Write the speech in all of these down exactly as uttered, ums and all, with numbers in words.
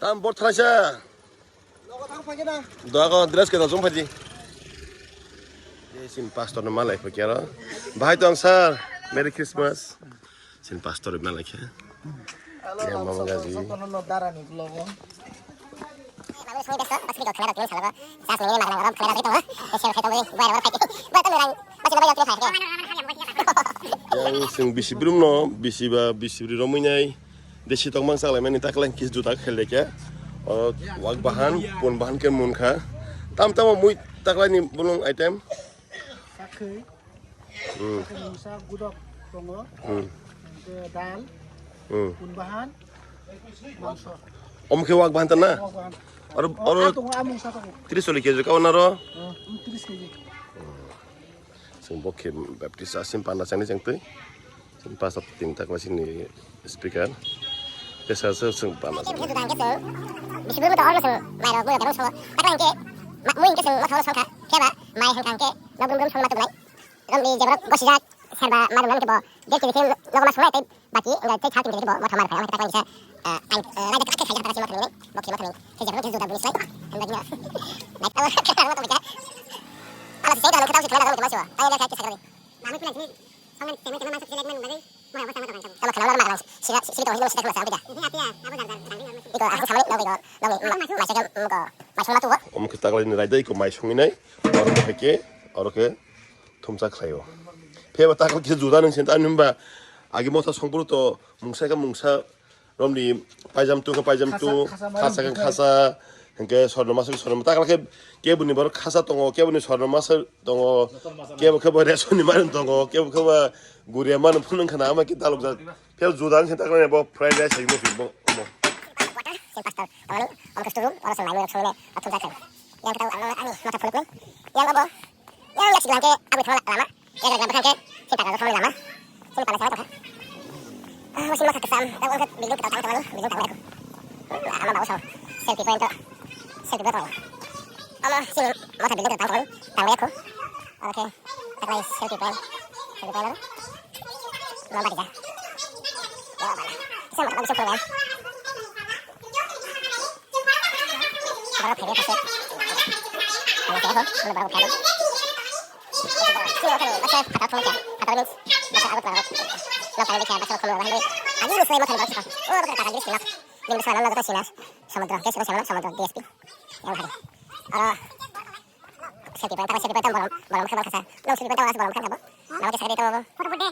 Tam bor thalasa. Doago dress khe da jom phaidi. Ei sin pastor no malai phai kero. Bahai tong sir. Merry Christmas. Sin pastor malai khe. Ya mama gaji. Yang sing bisi brum no, bisi ba bisi bri romwi nai. Desi tongmang chaklaimani taklang kis juta khel de khe. O wak bahan, pun bahan khe mun kha. Tam tamo mui taklaini bulung item. Sakhe. Hmm. Sakhe mungsa gudok tongo. Hmm. Hingke dal. Hmm. Pun bahan. Mangso. Om khe wak bahan ta na? Wak bahan. Oro, oh, oro ah, tongo, ah, mungsa tongo. Tris choli kg ka onaro? Oh, tris kg. Chwng bo khe Baptist asim panda chani chwng twi. Chwng pastor tin tak ba sini speaker. Tesa se chwng panda chani. Bisi buru to orno chwng mai rok buru debong songo. Takla hingke ma mui hingke chwng ma thoro songkha. Khe ba mai hingka hingke no brum brum songma tuknai. Romni jebrok gosijak serba ma dum hingke bo der kiri khe nogo ma songnai tei baki wngkha tei thal tin kiri khe bo motha mar kha. Takla hingke, eh, ang, eh, raida khe khaijak tara chwng ma thangni. Bo khe ma thangni. Khe jebrok khe juda bini slai. Ang bagina. Nai tabo khe tabo to bika. Ala se tabo khe tabo se thangna khe ma so. Tang ya khe sakari. Mami pula sini. Tamo khwlai wngma nang sira siri tong hino sida khwlai samtida. Iko ang samani nang iko nang mai saka ko mai songma tuwo. Omo khe taklai ni raida iko mai songi nai. Oro khe ke oro khe thumsa khlaio. Pheba takla khe juda nang sin ta nimba agi motha songpuru to mungsa khe mungsa romni paijam tu khe paijam tu khasa khe khasa. Hingke sorno masa sorno takla khe keboni borok khasa tongo, keboni sorno masa tongo, kebo kebo resoni manu tongo, kebo kebo guria manu phunung khana ama ki dalok jak. Phel juda ang sinta khlai bo fried rice hai bo bo omo. Sin pastor tongani omo khe studio oro song laimui rok songni athum jak khlai. Yang khe tao ang ani motha phunuknai. Yang obo yang yak sigla hingke aboni thangma lama. Yang jaga bwkhang khe sin taka thangma lama. Sin pana thangma tongkha. Ah, sin motha kwcham. Tao ang khe building kwtal tang tongani building tangmai aku. Ama babu song selfie point to selfie bo tongo. Ama sin motha building kwtal tang tongani tangmai aku. Oke. Taklai selfie point. Selfie point. Nomor tiga. Ya, mana? Bisa makan langsung keluar. Baru kaya kasih. Kalau saya tuh, kalau baru kaya. Sini oke, oke, kata kamu ya. Kata ini, masa aku terlalu. Lo kalau bicara bahasa kamu lagi. Ayo, lu selain makan bahasa. Oh, bukan kata Inggris, sini. Ini bisa lalu kita sini. Samudra, oke, sini sama samudra D S P. Yang hari. Aro selfie point, takla selfie point tamo bolong, bolong bwkhak bwkhak sa. Nang selfie point tamo bolong bwkhak tamo. Nang khe selfie de tamo. Photo board de.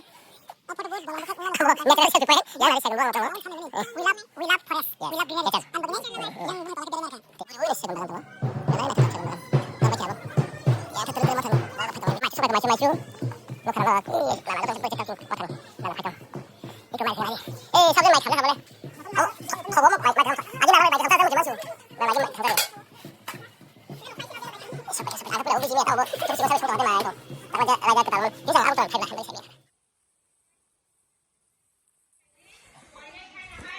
Photo board bolong bwkhak. Natural selfie point, yang hari selfie point tamo. We love, we love forest. Yes. We love greenery. Nature. And the nature yang ini kalau kita dengarkan. Wih, selfie point tamo. Yang lain macam selfie point. Tamo siapa? Ya, kita terus makan. Bolong bwkhak tamo. Maisu, maisu, maisu. Lo karena ini lama terus project aku potong. Lama kacau. Itu mai lagi. Eh, siapa yang mai sana boleh? Kau, kau mau mai mai. Agi lama mai mai. Lagi mai.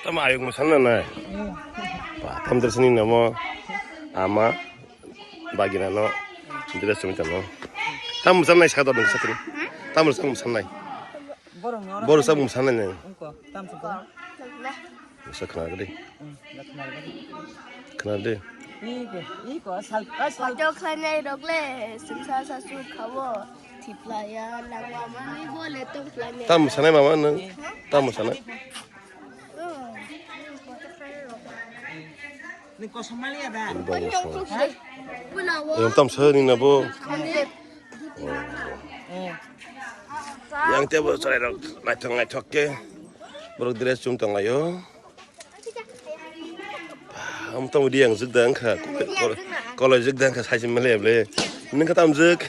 Tamo ayuk musan na nai. Tam dress ni namo ama bagina no dress chumi tamo. Tam musan nai sakda nang sakri. Tam musan musan nai. Borok sa musan nai. Musa khna gadi. Khna de. Iko, iko, sal, sal. Photo khlainai rok le, singsa sasu khawo, thiplaya, nangma mani bole tong khlainai. Tam sanai mama nang, tam sanai. Ni kosom mali ada. Yang tam sani na bo. Yang tebo sarai rok naithok naithok ke. Borok dress chum tong layo. Am tamo di ang jwk da wngkha. Kolo jwk da wngkha saichim male ble. Nung kha tam jwk.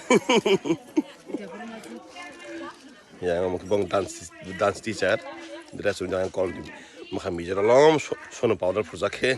Ya ang bong dance dance teacher. Dress wng kol di. Makha mijra lom sono powder phuja khe.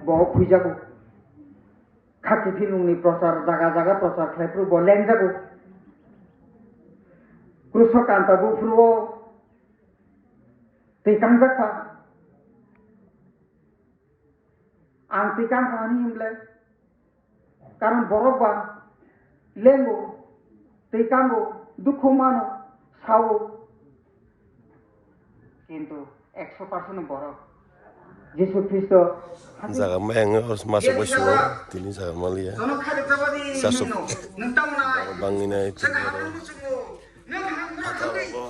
Bo khuijago. Khati philungni prochar jaga jaga prochar khlai phuru bo lengjago. Krusok kanta buphuru o twi kangjak kha. Ang twi kang kha hwnwi himle. Karon borok ba lengo, tei kango, dukhu mano, sao. Kintu ekso percent borok Jisu Khristo Jaga mayang oro masuk bai suo, tini jaga maliya. Sasuk bangwi nai tini oro. Phataro bo,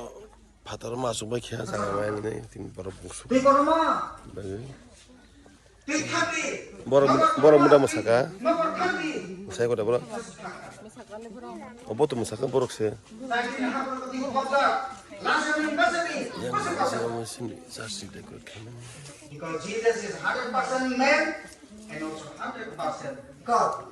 phataro masuk bai khe jaga mayang nai tini borok buksu. Bagwi. Borok, borok muda mwsaka. Mwsai koda borok. Obo to mwsaka borok se. Yang sini sasi dekorate khaimani. Because Jesus is hundred percent man and also hundred percent God.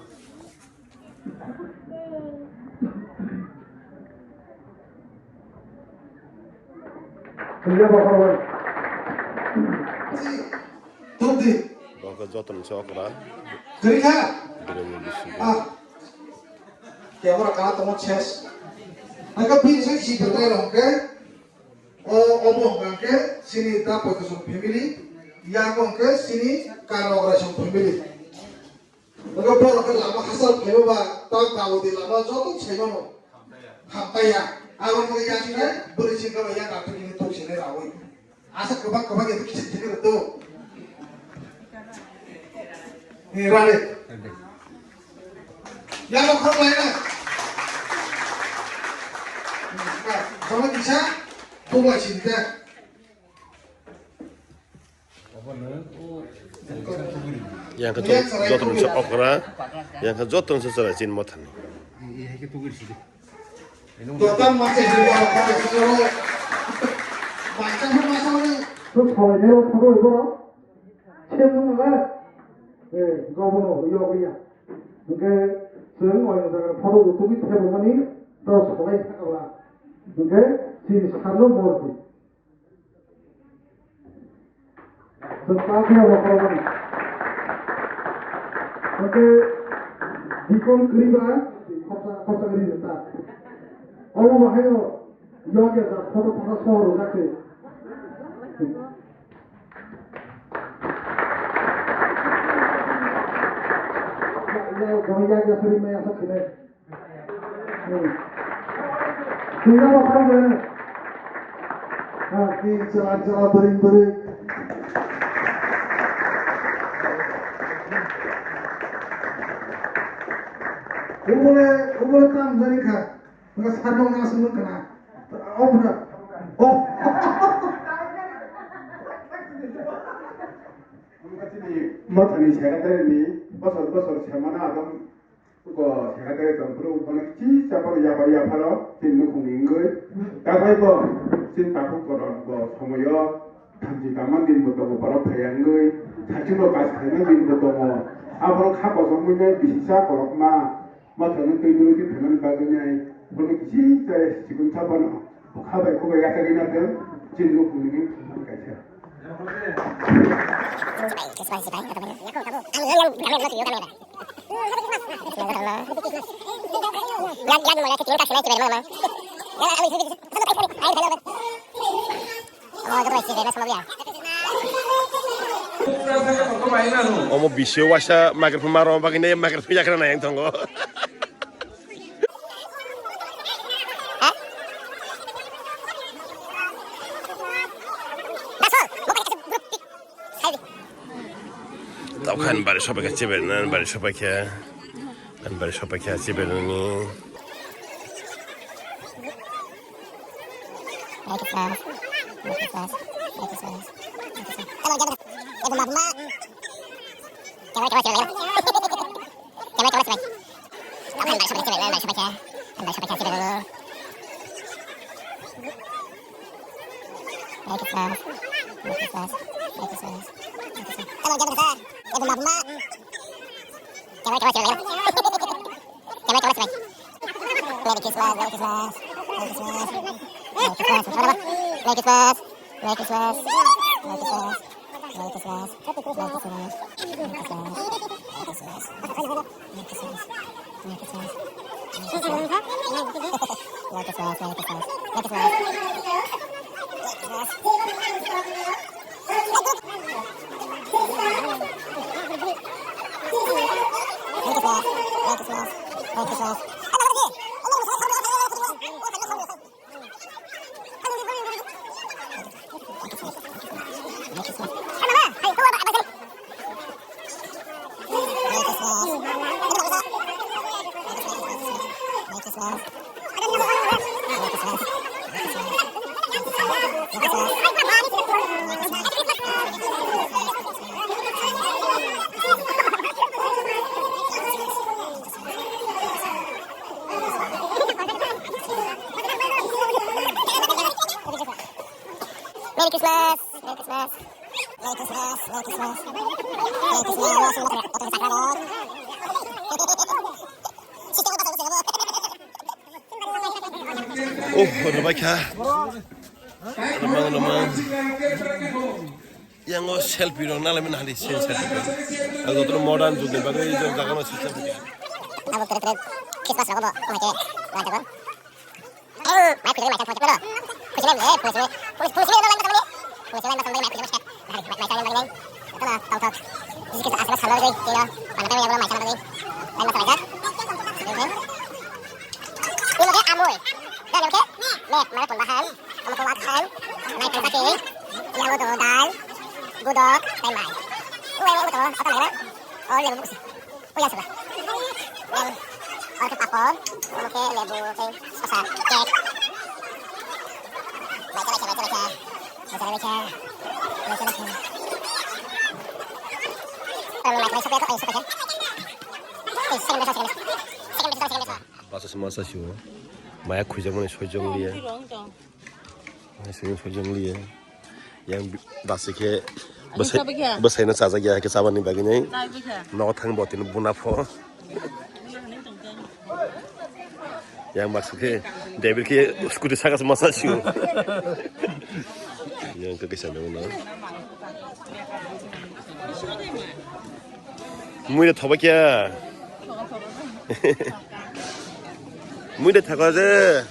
Tubdi. Bo khe joto ni se okra. Kwrwi kha? Birani bisingo. Ah. Kebra kana tongo ses. Naka pin se si tengre rong ke. O, obo hwnkha khe sini da Poikusong family, yang hwnkhe sini Karnok Raisong family. Obo borok khe lama hachal khlaiba ba, tang Daudi lama joto sai mano. Hamtaiya. Abo hwnkhe yang sinai bwrwi singkha bai yang rang thwkni tok sinai raui. Asa kwbang kwbang ya kisa thwkni rwdo. Ni rale. Yang khorok laina. Jono kisa, tungla sinta. Yang khe joto ni se okra, yang khe joto ni se chwrai chin mothani. Total masa hidup orang kata sejauh macam pun masa ni. Tu kalau dia photo itu lah, siapa tu mana? Eh, kau pun oh, iya iya. Oke, sering orang yang sangat photo itu kita photo ni, terus kalau itu lah. Oke, si Sarlo Mordi. Chwng ta phano bokhorokmani. Hwnkhe bikon kwrwi ba khorsa, khorsa kwrwi rwkha. Omo bahaino yokya jak photo phano sohor rwjak se. Ya, ya, ya, ya, sorry, maya, sorry, maya. Tinggal apa aja? Nanti jalan-jalan bering-bering. Umule, umule tam jadi kha. Enggak sadong langsung kena. Oh, benar. Oh. Mothani secretary ni bosor bosor semana agam Ko secretary tongphuru bono kiching chaparo yapar yapharo chini nukhungni wngwi. Takhai bo chini takhuk koron bo somoyo thamchi tangma din bo tongo borok phaiya wngwi. Saichung bo kas khaina din bo tongo. Abono kha kosom wngwi nai bisingsa kolokma ma thangwi twi dwrwi twi phaimani bagwi nai. Bono kiching chai chikon chapano. Bwkha bai khubai yachagwi nathung, chini nukhungni wngwi thangmani kaisa. Omo bisio waisa microphone maro bagwi nai microphone yakra nai ang tongo. Tau khan bari sopai kha chibai na, bari sopai kha, bari sopai kha chibai nani. Merry Christmas, Merry Christmas, Merry Christmas, Merry Christmas, Merry Christmas, Merry Christmas, Merry Christmas. Merry Christmas. Merry Christmas. Merry Christmas. Merry Christmas. Merry Christmas. Merry Christmas. Merry Christmas. Merry Christmas. Merry Christmas. Merry Christmas. Merry Christmas. Merry Christmas. Merry Christmas. Merry Christmas. Merry Christmas. Merry Christmas! Merry Christmas! Merry Christmas! Merry Christmas! Merry Christmas! Oh, ano baikha. Ano mang, ano mang. Yang o selfie rok nalai mani hali sen selfie rok. Ang joto modern jug ni bagwi jok jaga no sisa buka. Abo tere tere Christmas rok bo ko hake la jaga. Mai khujai mai thang thang. Khujai mai khujai. Police police ni nalai thang ni. Police nalai thang mai khujai mai. Mai mai thang mai. Kana tau thak. Jisi kisa asla salai jai kila. Mana tang yang mai thang ni. Mai masa lagi. Ini ke amoi. Dan yang ke me mana pun bahan. Omo khe wathan, naikhal kaki, yago tongo dal, gudok, tei mai. Uwai uwai tongo, ata laina. O yago busi. O yago saka. Yang, o khe papor, omo khe lebu, tei sosa, cake. Bacha, bacha, bacha, bacha. Bacha, bacha. Bacha, bacha. Ang naikhal sopa khe, sopa khe. Tei second batch, second batch. Second batch, second batch. Basa se masa sio. Maya khujak mani sojong liya. Maya sojong sojong liya. Yang bi-, basi khe bwsai, bwsai no chajak ya khe chabani bagwi nai. Nogo thang botino buna pho. Yang baksa khe David khe scooty saka se masa sio. Yang khe kisa nang no. Mui de thoba kya? Mui de thakha je.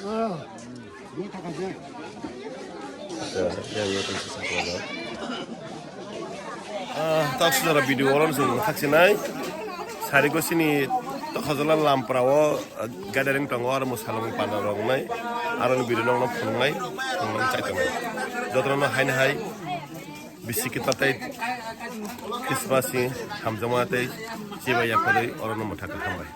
Ah, tak sudara video orang sung thaksinai. Sari ko sini to khajala lampra o, ah, gathering tongo aro musalong panda rok nai. Aro ni video nong phungnai, phungnai chai tongnai. Jotono hai hai. Bisi kita tei Christmas ni hamjakma tei chibai yakarwi oro no mwthakha hambai.